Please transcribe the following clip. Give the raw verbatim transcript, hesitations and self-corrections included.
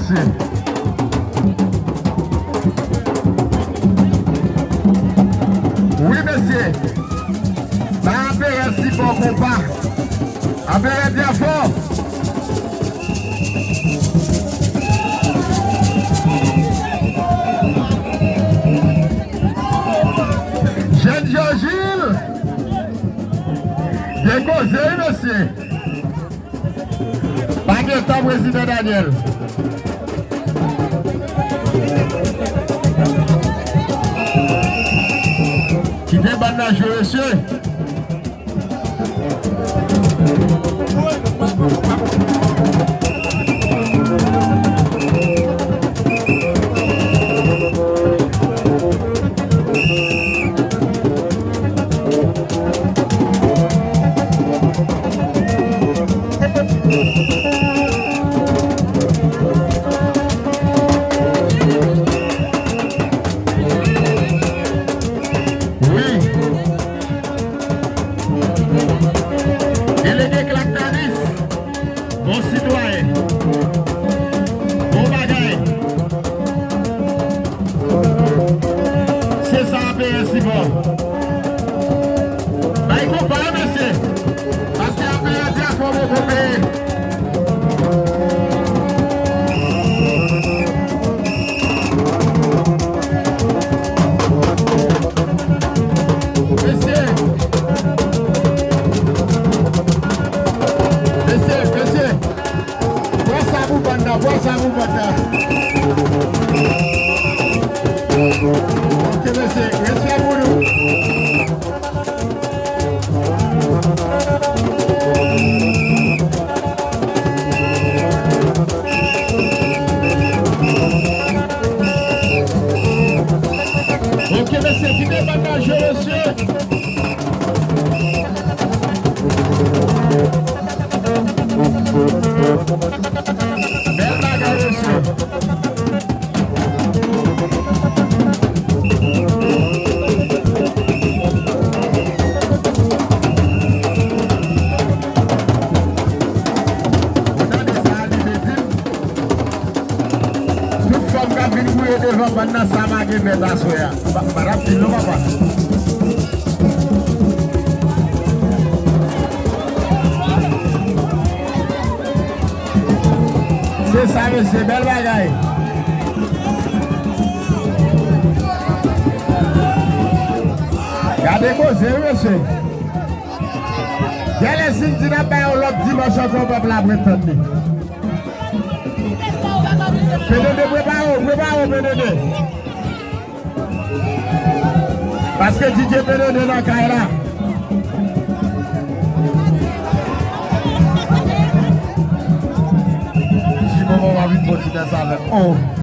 Wi, mesye. Bay anperè sipò konpa. Anperè Dyafò. Jèn Jòjil. Gen koze, wi, mesye. Pa gen tan, Prezidan Daniel. Kite bann nan jwe, mesye. Wi. Delege Clactavis. Bon sitwayen. Bon bagay. Se sa, anperè sipò. Bay konpa, mesye. Paske anperè Dyafò poko peye. Mesye. Mesye, mesye. Pran sa pou bann nan, pran sa pou bann nan. Ok, mesye, respè pou nou. Ok, mesye, kite bann nan jwe, mesye. Bèl bagay, mesye. Ou tande sa, li te di m? Tout fanm k ap vin gouye devan bann nan, sa pa gen mèt aswè a. M pa, m pa t ap di l non, papa. Se sa, mesye, bèl bagay. Gade koze, wi, mesye. Genlè si n di n ap bay yon lòt dimanch ankò, pèp la ap ret tann li. P D D, prepare w, prepare w, P D D. Paske D J P D D nan kay la. Jimo, mwen pa vin fè ti dans avè m. Oh.